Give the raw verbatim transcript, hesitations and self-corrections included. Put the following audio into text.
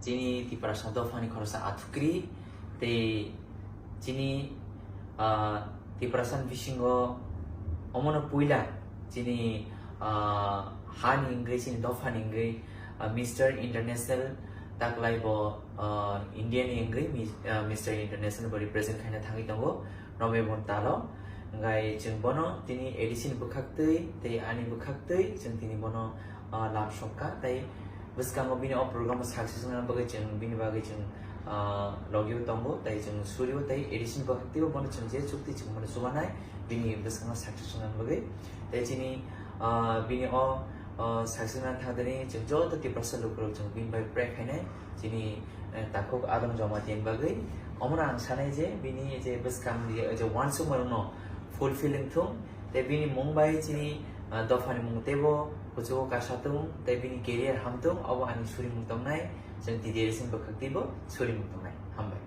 Chini Tiprasa dophani khoroksa athukri tei chini, ah, Tiprasa bisingo omono puila chini, ah, hani wngwi, chini dophani wngwi, ah, Mister International taklai bo, ah, India ni wngwi mi-, ah, Mister International bo represent khaina thangwi tongo November talo. Hwnkhe chwng bono tini A D C ni bwkhaktwi tei ani bwkhaktwi chwng tini bono, ah, lam sokha tei bwskango bini o program o success wngna bagwi chwng bini bagwi chwng, ah, logio tongo tei chwng surio tei A D C ni bwkhaktwi bo bono chwng je chukti chwng bono chubanai bini bwskango success wngna bagwi. Tei chini, ah, bini o, ah, success wngna thangdini chwng joto Tiprasa lukurok chwng bini bai pray khainai chini, eh, takhuk Adam Jamatia ni bagwi. Omono ang sanai je bini je bwskang je, je uansukmarokno fulfill wngthung tei bini mung bai chini, ah, dophani mung teibo kuchugo kasa tung tei bini career hamtung, obo ani surimung tongnai, chwng T D R S ni bwkhaktwi bo surimung tongnai. Hambai.